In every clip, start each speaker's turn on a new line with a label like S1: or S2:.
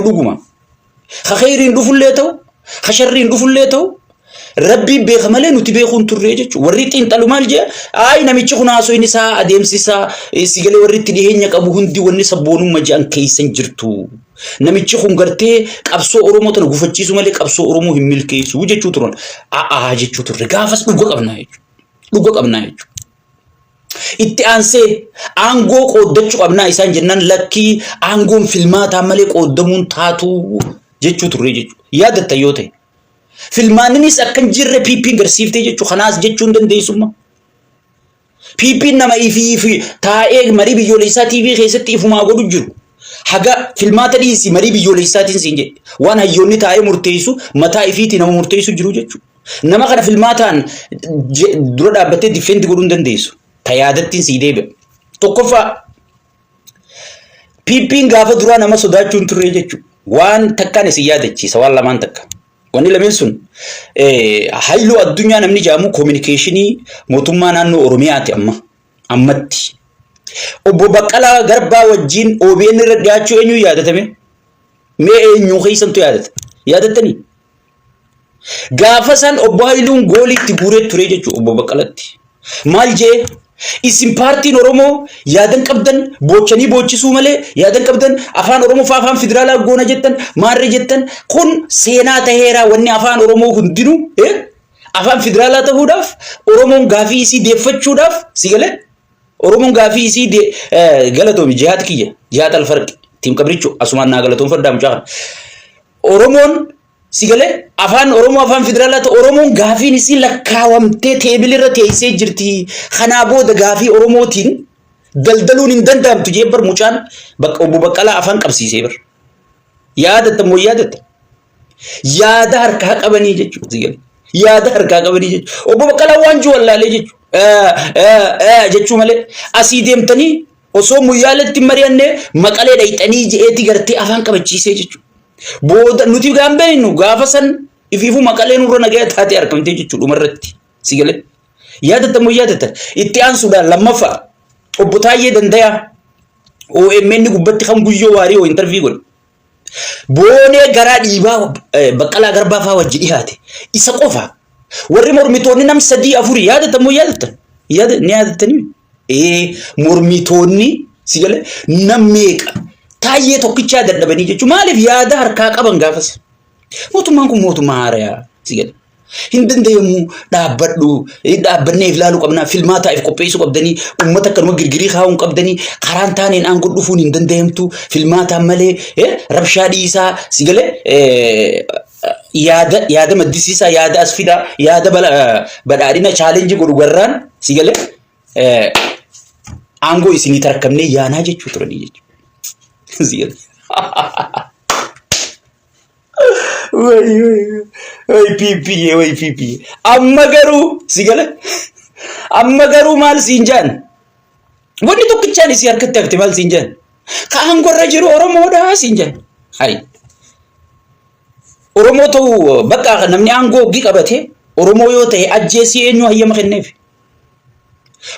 S1: Dhuguma. Ka kheyriin dhufullee ta'u, ka sharriin dhufullee ta'u, Rabbiin beeka malee nuti beekuun turree jechuudha. Warri xiinxalu maal jee? Ayi namichi kun haasoyin isaa adeemsi isaa sigalee warri itti dhiheenya qabu hundi wanni sabboonumma je'an keessa hin jirtu. Namichi kun gartee qabsoo Oromoo tana gufachiisu malee qabsoo Oromoo hin milkeessu jechuu turan. A'aa jechuu turre. Gaafas dhuga qabnaa jechuudha. Dhuga qabnaa jechuudha. Itti aansee aangoo qooddachuu qabnaa isaan jennaan lakkii aangoon filmaataa malee qooddamuun taatu jechuu turre jechuudha. Yaadatta yoo ta'e. Filmaanninis akka hin jirre PP'n garsiiftee jechuudha. Kanaas jechuu hin dandeessumma. PP'n nama ifii fi taa'ee marii biyyoolessaa TV keessatti ifumaa godhu jiru. Haga filmaata dhiisi marii biyyoolessaatiin siin jedhe. Waan hayyoonni taa'ee murteessu mataa ifiitii nama murteessu jiru jechuudha. Nama kana filmaataan dura dhaabbattee difeendi godhuu hin dandeessu. Ta yaadattiin sii deebi'a. Tokkoffaa PP'n gaafa duraa nama sodaachuu hin turre jechuudha. Waan takkaan isin yaadachiisa waan lamaan takka. Wanni lameen sun Haayiluu Addunyaa namni jedhamu koominikeeshinii mootummaa naannoo Oromiyaati amma ammatti. Obbo Baqqalaa Garbaa wajjin OBN irra dhiyaachuu eenyu yaadatame? Mee eenyu keessantu yaadata? Yaadattanii? Gaafa san obbo Hayiluun goolii itti guuree ture jechuudha obbo Baqqalatti. Maal jee? Isin paartiin Oromoo yaadan qabdan boochanii boochisuu malee yaadan qabdan afaan Oromoo fa'aa afaan federaalaa goona jettan maarree jettan kun seenaa taheeraa wanni afaan Oromoo hundinuu afaan federaalaa ta'uudhaaf Oromoon gaafii isii deeffachuudhaaf si galee Oromoon gaafii isii galatoomi jihaad kiyya jihaad alfarqi tiim qabricho asumaan naa galatoonfadhaa mucaa kana. Oromoon Si galee afaan Oromoo afaan federaalaa ta'u Oromoon gaafiin isii lakkaawamtee teebilirra teessee jirti. Kanaa booda gaafii Oromootiin daldaluun hin danda'amtu jee bar mucaan bakka obbo Baqqalaa afaan qabsiisee bar. Yaadatta moo yaadatta? Yaada harkaa qabanii jechuudha. Si galee yaada harkaa qabanii jechuudha. Obbo Baqqalaa waan jiru wallaalee jechuudha. Jechuu malee asii deemtanii osoo muyyaaletti mari'annee maqalee dhayxanii je'eeti gartee afaan qabachiisee jechuudha. Booda nuti gaan beeknu gaafa san ifiifuu maqalee nurra nagaya taatee argamtee jechuudha dhumarratti. Si galee. Yaadatta moo yaadatta? Itti aansuudhaan lammaffaa obbo Taayyee Dandayaa OMN gubbatti kan guyyoo waariyoo intarvii godhe. Boonee garaa dhiibaa Baqqalaa Garbaa fa'aa wajji dhiyaate. Isa qofa. Warri mormitoonni nam sadii afurii yaadatta moo yaadatta? Yaada ni yaadattanii? Ee mormitoonni si galee nam meeqa taayyee tokkichaa dadhabanii jechuun maaliif yaada harkaa qaban gaafas. Mootummaan kun mootummaa haarayaa si galee. Hin danda'amu dhaabbadhu dhaabbannee if ilaaluu qabnaa filmaataa if qopheessuu qabdanii uummata akkanuma girgirii kaa'uu hin qabdanii karaan taaneen aangoo dhufuun hin danda'amtu filmaataan malee rabshaa dhiisaa si galee yaada yaada maddisiisaa yaada as fidaa yaada badhaadhina chaalenjii godhu garraan si galee aangoo isinii tarkamnee yaanaa jechuu turanii jechuudha. Way way way PPA way PPA. Amma garuu si gala amma garuu maal siin jaan wanni tokkichaan isii harkatti hafte maal siin jaan ka aangorra jiru Oromoodha siin jaan. Hai. Oromoo ta'uu bakka namni aangoo hoggii qabate Oromoo yoo ta'e ajjeesii eenyu hayyama kenneef?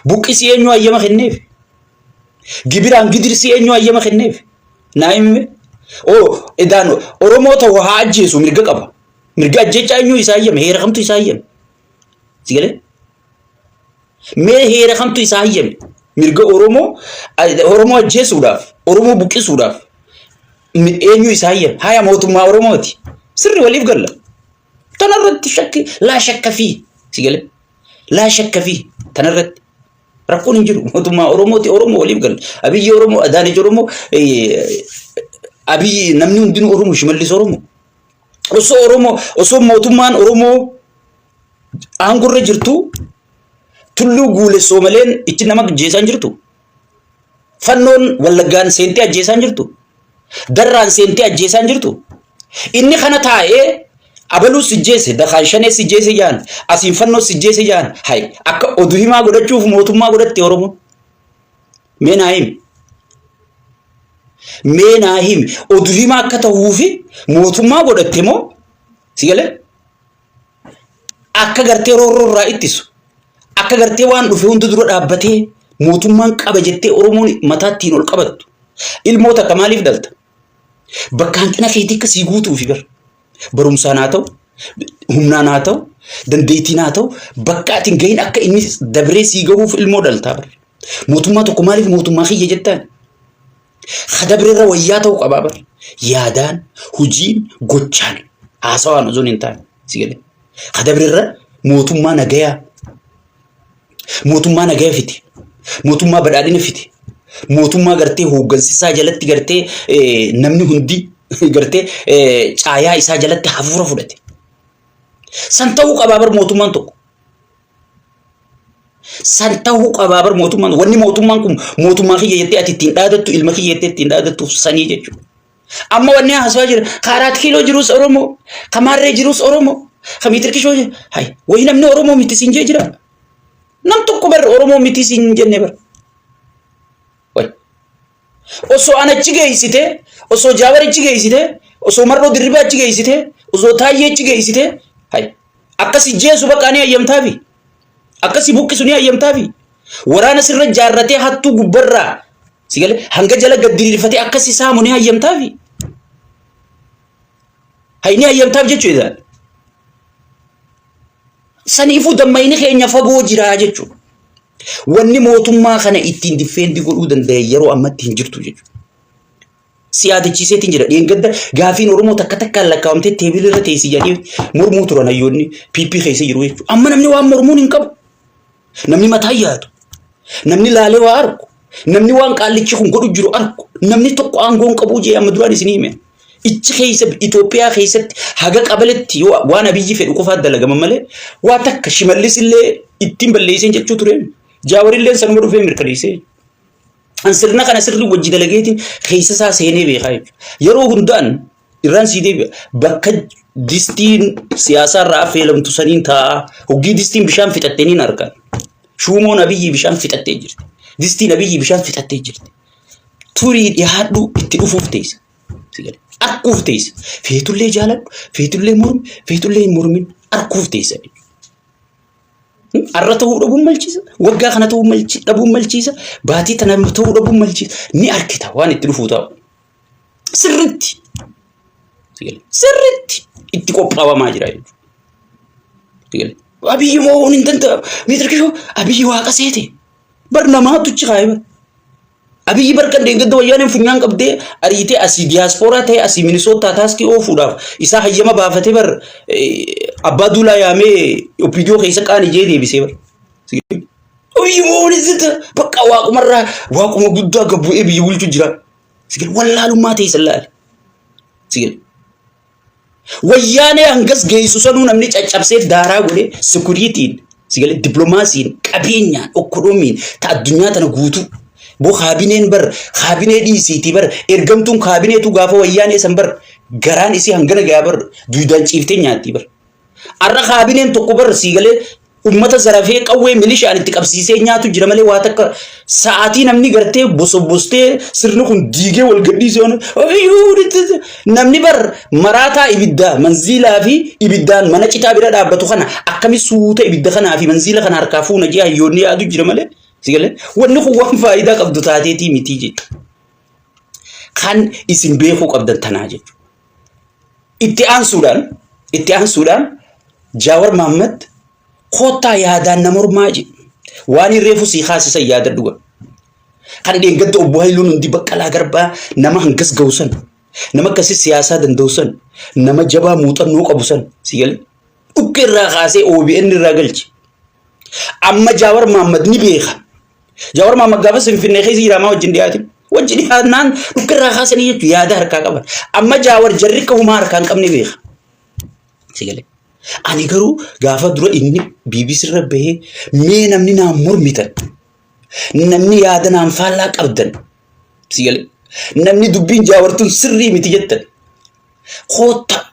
S1: Buqqisii eenyu hayyama kenneef? Gibiraan gidirsii eenyu hayyama kenneef? Naa himi. Oo edaan Oromoo ta'u haa ajjeesu mirga qaba. Mirga ajjeechaa eenyu isaa hayyame? Heera kamtu isaa hayyame? Si galee? Mee heera kamtu isaa hayyame? Mirga Oromoo Oromoo ajjeesuudhaaf, Oromoo buqqisuudhaaf eenyu isaa hayyame? Haya mootummaa Oromooti. Sirri waliif galla. Tanarratti shakki laa shakka fi si galee? Laa shakka fi tanarratti rakkoon hin jiru. Mootummaa Oromooti Oromoo waliif galla. Abiyyi Oromoo, Adaanech Oromoo, Abiyyi namni hundinuu Oromoo, Shimallis Oromoo. Osoo Oromoo, osoo mootummaan Oromoo aangorra jirtu tulluu guulessoo maleen ichi nama ajjeesaa hin jirtu. Fannoon Wallaggaan seentee ajjeesaa hin jirtu. Darraan seentee ajjeesaa hin jirtu. Inni kana taa'ee abaluu sijjeese, dakaan shanee sijjeese jaan, asiin fannoo sijjeese jaan, hay akka oduu himaa godhachuuf mootummaa godhatte Oromoon. Mee naa himi. Mee naa himi. Oduu himaa akka ta'uufi mootummaa godhatte moo si galee? Akka gartee roorroo irraa ittisu. Akka gartee waan dhufe hunda dura dhaabbatee mootummaan qaba jettee Oromoon mataa ittiin ol qabattu. Ilmoo takka maaliif dhalta? Bakka hanqina keetii akka sii guutuufi bar. Barumsaan haa ta'u, humnaan haa ta'u, dandeettiin haa ta'u, bakka ati hin gahin akka inni dabree sii gahuuf ilmoo dhaltaa bar. Mootummaa tokko maaliif mootummaa kiyya jettaan? Kadabre irra wayyaa ta'uu qabaa bar. Yaadaan, hojiin, gochaan, haasawaan osoo hin taane. Si galee. Kadabre irra mootummaa nagayaa, mootummaa nagaya fite, mootummaa badhaadhina fite, mootummaa gartee hooggansi isaa jalatti gartee namni hundi gartee caayaa isaa jalatti hafuura fudhate. San ta'uu qabaa bar mootummaan tokko. San ta'uu qabaa bar mootummaan wanni mootummaan kun mootummaa kiyya jettee ati ittiin dhaadattu ilma kiyya jettee ittiin dhaadattuuf sanii jechuudha. Amma wanni haasawaa jira kaaraat kiiloo jirus Oromoo, kamaarree jirus Oromoo, kamiitir kishoo jiru. Hay wayi namni Oromoo miti siin jee jira. Nam tokko bar Oromoo miti siin jenne bar. Wayi. Osoo ana achi geessite, osoo Jaawar achi geessite, osoo Marroo Dirribaa achi geessite, osoo Taayyee achi geessite, hay akkasi jeesu bakka ni hayyamtaafi. Akkasi buqqisu ni hayyamtaafi. Waraana sirra jaarratee hattuu gubbarraa si galee hanga jala gad diriirfatee akkasi saamu ni hayyamtaafi. Hay ni hayyamtaaf jechuudha. Saniifuu dammayni keenya fagoo jiraa jechuudha. Wanni mootummaa kana ittiin defend godhuu danda'e yeroo ammatti hin jirtu jechuudha. Si yaadachiiseetiin jira. Dheengadda gaafiin Oromoo takka takkaan lakkaa'amtee teebila irra teessi jedhanii mormuu turan hayyoonni PP keessa jiru jechuudha. Amma namni waan mormuun hin qabu. Namni mataa yaadu. Namni laalee waa argu. Namni waan qaallichi kun godhu jiru argu. Namni tokko aangoo hin qabu jee amma duraan isinii hime. Ichi keessa Itoophiyaa keessatti haga qabaletti yoo waan Abiyyi fedhu qofaa dalagama malee waa takka Shimallis illee ittiin balleesseen jechuu tureen. Jaawarillee sanuma dhufee mirkaneessee. An sirna kana sirri wajji dalageetiin keessa isaa seenee beekaa jechuudha. Yeroo hundaan irraan sii deebi'a. Bakka distiin siyaasaa irraa affeelamtu saniin taa'aa. Hoggii distiin bishaan fixattee niin argan. Shuumoon Abiyyi bishaan fixattee jirti. Distiin Abiyyi bishaan fixattee jirti. Turii dhiyaadhu itti dhufuuf teessa. Si gale. Arkuuf teessa. Feetullee jaaladhu, feetullee mormi, feetullee hin mormin arkuuf teessa. Arra ta'uu dhabuun malchiisa. Waggaa kana ta'uu dhabuun malchiisa. Baatii tana ta'uu dhabuun malchiisa. Ni arkita waan itti dhufuu ta'u. Sirritti. Sirritti itti qophaawamaa jira jechuudha. Abiyyi moo'uun hin danda'amu. Meetira kishoo Abiyyi waaqa seete. Bar namaatu achi kaa'e bar. Abiyyi bar kan deeggadda wayyaaneen funyaan qabdee ariitee asii diyaaspooraa ta'e asii Minisootaa taaskii oofuudhaaf isaa hayyama baafatee bar abbaa duulaa yaamee OPDO keessa qaani jee deebisee bar. Abiyyi moo'uun hin danda'amu. Bakka waaqumarraa waaquma guddaa gabbu'ee biyya bulchu jira. Wallaalummaa ta'e san laale. Wayyaanee hangas geessu sanuu namni caccabsee daaraa godhee security'n sigalee dippiloomaasiin qabeenyaan okkodoomiin ta addunyaa tana guutuu. Boo kaabineen bar kaabinee dhiisiitii bar ergamtuun kaabineetu gaafa wayyaanee san bar garaan isii hangana gayaa bar duudaan ciiftee nyaattii bar. Har'a kaabineen tokko bar siigalee ummata zarafee qawwee milishaan itti qabsiisee nyaatu jira malee waa takka sa'aatii namni gartee bosobostee sirni kun diigee wal gadhiisee waan namni bar maraataa ibiddaa manziilaa fi ibiddaan mana citaa bira dhaabbatu kana akkami suuta ibidda kanaa fi manziila kana harkaa fuuna jee hayyoonni yaadu jira malee si galee wanni kun waan faayidaa qabdu taateetii mitii jechuudha. Kan isin beekuu qabdan tanaa jechuudha. Itti aansuudhaan Jaawar Mahammad koottaa yaadaan na mormaa jedhe. Waan hin reefu sii kaasisan yaada dhuga. Kan dheengadda obbo Hayiluun hundi Baqqalaa Garbaa nama hangas ga'u san, nama akkasii siyaasaa danda'u san, nama jabaa muuxannoo qabu san si galee dhukkee irraa kaasee OBN irraa galche. Amma Jaawar Mahammad ni beeka. Jawaar Mahammad gaafa Finfinnee keessa jiraamaa wajjin dhiyaatin. Wajji dhiyaannaan dhukka irraa kaasanii jechuun yaada harkaa qaban. Amma Jawaar jarri akka humaa harkaa hin qabne beeka. Si galee. Ani garuu gaafa dura inni BBC irra bahee mee namni naan mormitan namni yaada naan faallaa qabdan si galee namni dubbiin Jaawartuun sirrii miti jettan koottaa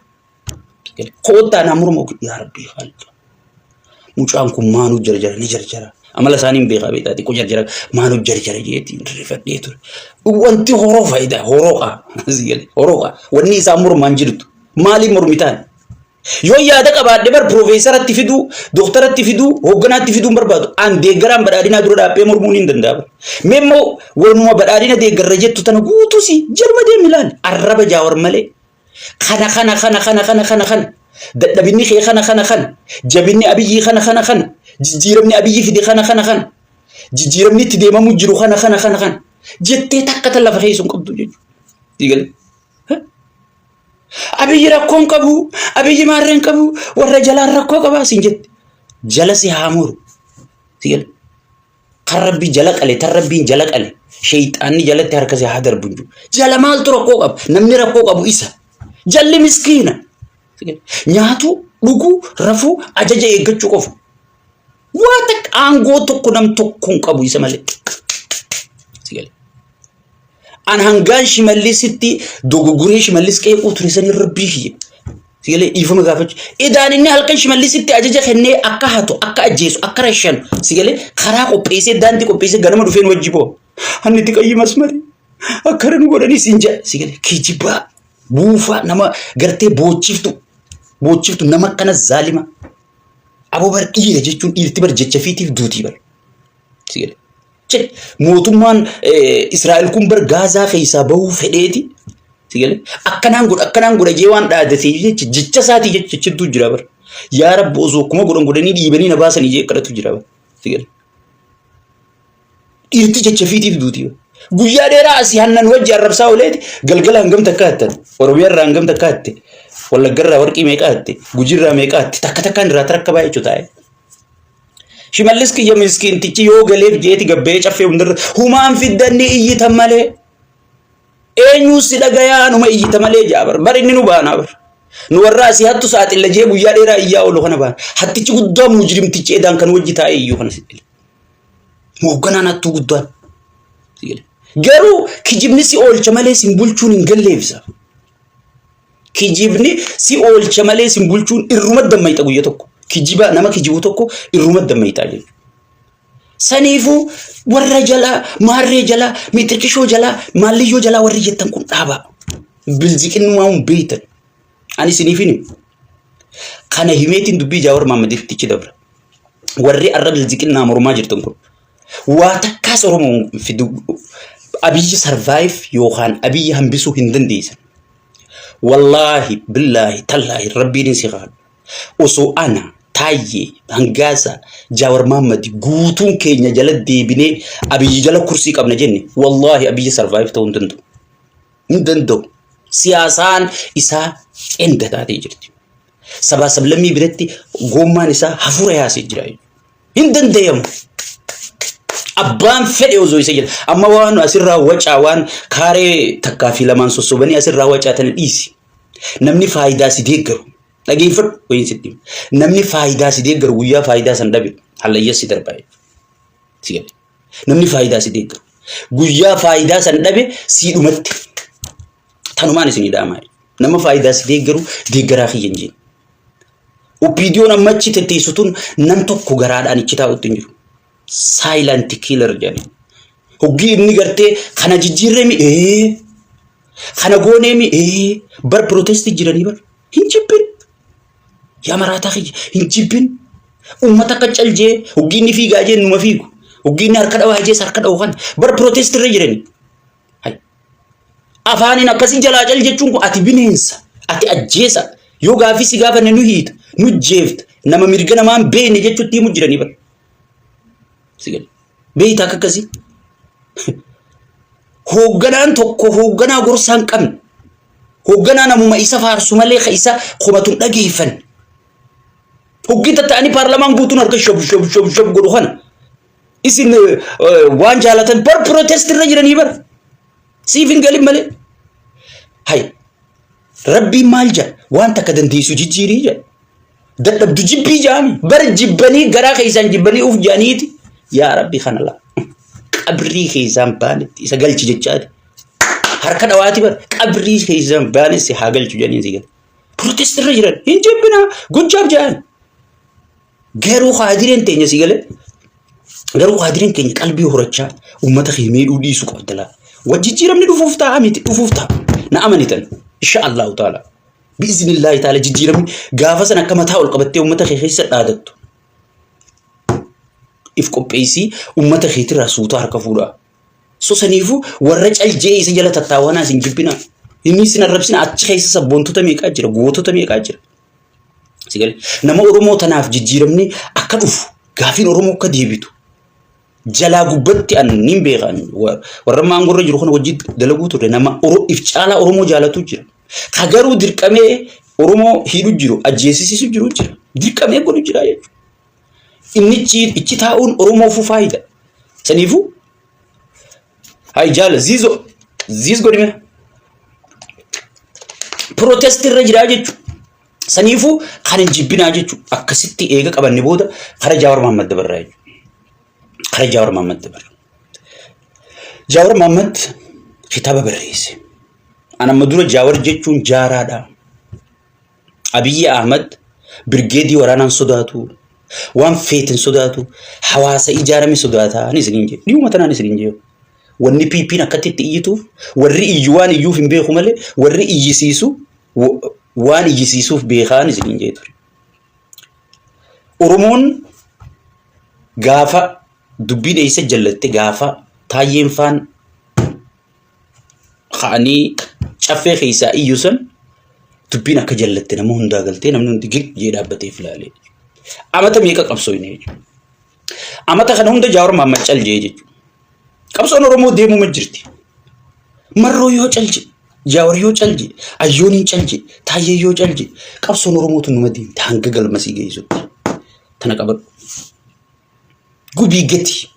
S1: Koottaa naa morma yaa rabbii haala. Mucaan kun maanuu jarjara ni jarjara. Amala isaanii hin beekaa beektaa xiqqoo jarjara maanuu jarjara jeetiin rifadhee ture. Wanti horoo faayidaa horooqa. Horooqa. Wanni isaan mormaan jirtu. Maaliif mormitaan? Yoo yaada qabaadhe bar piroofeesaratti fiduu, dooktaratti fiduu, hoogganaatti fiduu hin barbaadu. An deeggaraan badhaadhinaa dura dhaabbee mormuun hin danda'a. Mee immoo wanuma badhaadhina deeggarra jettu tana guutuusi jaluma deemi ilaali. Arraba Jaawar malee. Kana kana kana kana kana kana kana. Dadhabinni kee kana kana kana. Jabinni Abiyyii kana kana kana. Jijjiiramni Abiyyi fide kana kana kana. Jijjiiramni itti deemamu jiru kana kana kana kana. Jettee takka tan lafa keessa hin qabdu jechuudha. Diigalee. Abiyyi rakkoo hin qabu, Abiyyi maarree hin qabu, warra jalaan rakkoo qabaa siin jette. Jala si haa muru. Si gala. Kan rabbi jala qale, tan rabbiin jala qale, sheeyxaanni jalatti harka si haa darbu hin jiru. Jala maaltu rakkoo qaba? Namni rakkoo qabu isa. Jalli miskiina. Si gala. Nyaatu, dhuguu, rafuu, ajaja eeggachuu qofa. Waa takka aangoo tokko nam tokko hin qabu isa malee. Si gala. An hangaan Shimallisitti dogoggoree Shimallis qeequu ture sanii rabbii kiyya. Sigalee dhiifama gaafachuu. Idaan inni halkan Shimallisitti ajaja kennee akka hatu, akka ajjeesu, akka rashanu sigalee karaa qopheessee daandii qopheessee ganama dhufeen wajji boo'a. Hanni itti qayyi masmari. Akkana nu godhanii siin jedha. Sigalee kijibaa buufaa nama gartee boochiftu boochiftu nama akkana zaalima. Aboo bar dhiira jechuun dhiirti bar jecha fiitiif duutii bar. Sigalee. Jedhe. Mootummaan Israa'el kun bar Gaazaa keessaa bahuu fedheeti. Sigalee akkanaan godha akkanaan godha jee waan dhaadatee jecha jecha isaatii jecha jechittuu jira bar. Yaa Rabbi osoo akkuma godhan godhanii dhiibanii na baasanii jee kadhatu jira bar. Sigalee. Dhiirti jecha fiitiif duuti. Guyyaa dheeraa asii hannan wajji arrabsaa ooleeti galgala hangam takka hattan Oromiyaa irraa hangam takka hatte Wallagga irraa warqii meeqa hatte Gujii irraa meeqa hatte takka takkaan irraa tarakka baay'ee taa'e. Shimallis kiyya miskiintichi yoo galeef jeeti gabba'ee caffee hundarra humaan fiddanni iyyitan malee eenyuu si dhagayaa numa iyyita malee jaa bar bar inni nu baanaa bar nu warra asii hattu saaxilla jee guyyaa dheeraa iyyaa oolu kana baana hattichi guddaa mujrimtichi edaan kan wajji taa'ee iyyuu kana sitti hoogganaan hattuu guddaan garuu kijibni si oolcha malee sin bulchuun hin galleefsa. Kijibni si oolcha malee sin bulchuun irruma dammayxa guyya tokko. Kijiba nama kijibu tokko irruma dammayxaa jechuudha. Saniifuu warra jalaa, maarree jalaa, mixiqishoo jalaa, maalliyyoo jalaa warri jettan kun dhaabaa. Bilziqinnumaa hin beektan. Ani isiniif hin himu. Kana himeetiin dubbii Jaawar Mahammaditti dabra. Warri arra bilziqinnaa mormaa jirtan kun. Waa takkaas Oromoo fidu Abiyyi sarvaayiv yookaan Abiyyi hambisuu hin dandeessan. Wallaahi billaahi tallaahi rabbiin si haadha. Osoo ana Taayyee Hangaasa Jaawar Mahaammad guutuun keenya jala deebinee Abiyyi jala kursii qabna jenne wallaahi Abiyyi sarvaayiv ta'uu hin danda'u. Hin danda'u. Siyaasaan isaa enda taatee jirti. Sabaa sablammii biratti goommaan isaa hafuura yaasee jira. Hin dandayamu. Abbaan fedhe osoo isa jira. Amma waan asirraa wacaa waan kaaree takkaa fi lamaan sossobanii asirraa wacaa tana dhiisi. Namni faayidaa si deeggaru. Dhageeffadhu wayiin sitti hima. Namni faayidaa si deeggaru guyyaa faayidaa san dhabe hallayya si darbaa jechuudha. Si gale. Namni faayidaa si deeggaru guyyaa faayidaa san dhabe sii dhumatti. Tanumaan isinii dhaamaa. Nama faayidaa si deeggaru deeggaraa kiyya hin jeen. OPDOn amma achi tetteessu tun nam tokko garaadhaan ichi taa'utti hin jiru. Silent killer jedhani. Hoggii inni gartee kana jijjiirree mi ee kana goonee mi ee bar protestii jiranii bar hin jibbin. Yaa maraataa kiyya hin jibbin. Uummata akka caljee hoggii inni fiigaa jee numa fiigu. Hoggii inni harka dhawaa jees harka dhawu kana bar protestii irra jiranii. Hay. Afaaniin akkasii jalaa cal jechuun kun ati bineensa, ati ajjeesa. Yoo gaaffii si gaafanne nu hiita, nu jeefta, nama mirga namaa hin beekne jechuutti himu jiranii bara. Si gale. Beektaa akka akkasii. Hoogganaan tokko hoogganaa gorsaa hin qabne. Hoogganaa namuma isa faarsu malee ka isa komatu hin dhageeffanne. Hoggii tatta'anii paarlamaan guutuun harka shab shab shab shab godhu kana. Isin waan jaalatan bar protest irra jiranii bar. Siif hin galin malee. Hay rabbiin maal jedha waan takka dandeessu jijjiirii jedha. Dadhabdu jibbii jedhami bar jibbanii garaa keessaan jibbanii uf jedhaniiti. Yaa rabbi kana laa. Qabrii keessaan baanetti isa galchi jechaati. Harka dhawaati bar qabrii keessaan baanetti haa galchu jedhanii si gala. Protest irra jiran hin jibbinaa gochaaf jedhan. Garuu haadireen teenya si galee garuu haadireen keenya qalbii horachaa uummata kee miidhuu dhiisuu qabda laa. Wajjijjiiramni dhufuuf ta'a miti dhufuuf ta'a. Na amanitan insha Allahu ta'ala. Bi'iznillaahi ta'ala jijjiiramni gaafa san akka mataa ol qabattee uummata kee keessa dhaadattu. If qopheessii uummata keetirraa suutaa harka fuudhaa. So saniifuu warra cal je'ee isa jala tattaawwanaa isin jibbinaa. Inni isin arrabsina achi keessa sabboontota meeqaa jira gootota meeqaa jira. Si galee nama Oromoo tanaaf jijjiiramni akka dhufu gaafiin Oromoo akka deebitu jalaa gubbatti an niin beekan warra maangorra jiru kana wajjin dalaguu ture nama if caalaa Oromoo jaalatu jira. Ka garuu dirqamee Oromoo hidhu jiru ajjeesisiisu jiru jira. Dirqamee godhu jira jechuudha. Inni ichi taa'uun Oromoofuu faayida. Saniifuu hay jaala ziizoo ziiz godhime protest irra jiraa jechuudha. Saniifuu kan hin jibbinaa jechuudha. Akkasitti eega qabanne booda kara Jaawar Mahammad dabarraa jechuudha. Kara Jaawar Mahammad dabarra. Jaawar Mahammad kitaaba barreesse. An amma dura Jaawar jechuun jaaraadha. Abiyyi Ahmad birgeedii waraanaan sodaatu, waan feeten sodaatu, hawaasa ijaarame sodaataa ni isiniin jedhe. Dhiyuma tanaan isiniin jedhe. Wanni PP'n akkatti itti iyyituuf warri iyyu waan iyyuuf hin beeku malee warri iyyisiisu waan iyyisiisuuf beekaan isiniin jedhe ture. Oromoon gaafa dubbiin eessa jallatte gaafa taayyeen faan ka'anii caffee keessaa iyyu san dubbiin akka jallatte nama hundaa galtee namni hundi gig jee dhaabbatee filaalee. Amata meeqa qabsooyne jechuudha. Amata kana hunda Jaawar Mahammad cal jee jechuudha. Qabsoon Oromoo deemuma jirti. Marroo yoo cal jee, Jaawar yoo cal jee, Ayyooniin cal jee, Taayyee yoo cal jee, qabsoon Oromootu numa deemti hanga galmasii geessutti. Tana qabadhu. Gubii gati.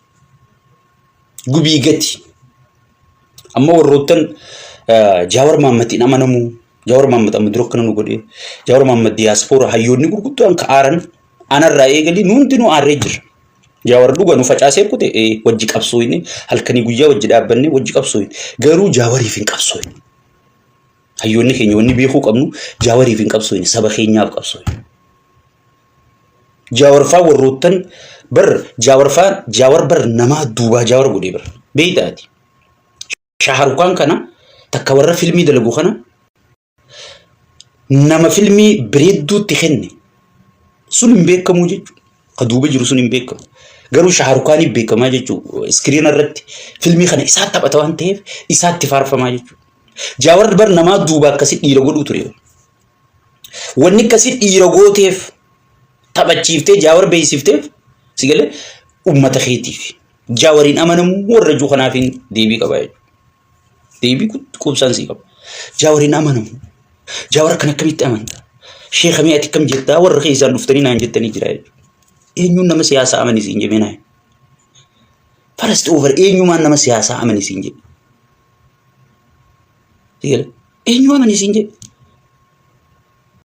S1: Gubii gati. Amma warroottan Jaawar Mahammadtiin amanamu. Jaawar Mahammad amma dura akkana nu godhe. Jaawar Mahammad diyaaspooraa hayyoonni gurguddaan ka aaran anarraa eegalii nu hundinuu aarree jirra. Jaawar dhuga nu facaasee kute wajji qabsooyne halkanii guyyaa wajji dhaabbanne wajji qabsooyne garuu Jaawariif hin qabsooyne. Hayyoonni keenya wanni beekuu qabnu Jaawariif hin qabsooyne saba keenyaaf qabsooyne. Jaawar faa warroottan bar Jaawar faa Jaawar bar namaa duubaa Jaawar godhee bar beeytaati. Shaaharukaan kana takka warra filmii dalagu kana nama filmii bareedduutti kenne sun hin beekamuu jechuudha. Ka duuba jiru sun hin beekamu. Garuu Shaaharukaaniif beekamaa jechuudha. Iskiriina irratti filmii kana isaa taphata waan ta'eef isaatti faarfamaa jechuudha. Jaawar bar namaa duuba akkasii dhiira godhuu ture. Wanni akkasii dhiira gooteef taphachiiftee Jaawar beeksifteef si galee uummata keetiif. Jaawariin amanamu warra jiru kanaaf deebii qaba jechuudha. Deebii quubsaan sii qaba. Jaawariin amanamu. Jaawar kan akkamitti amanta? Sheeka mee ati akkam jettaa warra keessaan dhuftanii naan jettanii jira jechuudha. Eenyuun nama siyaasaa amani siin jedhee naan. First over eenyumaan nama siyaasaa amani siin jedhe. Eenyu amani siin jedhe.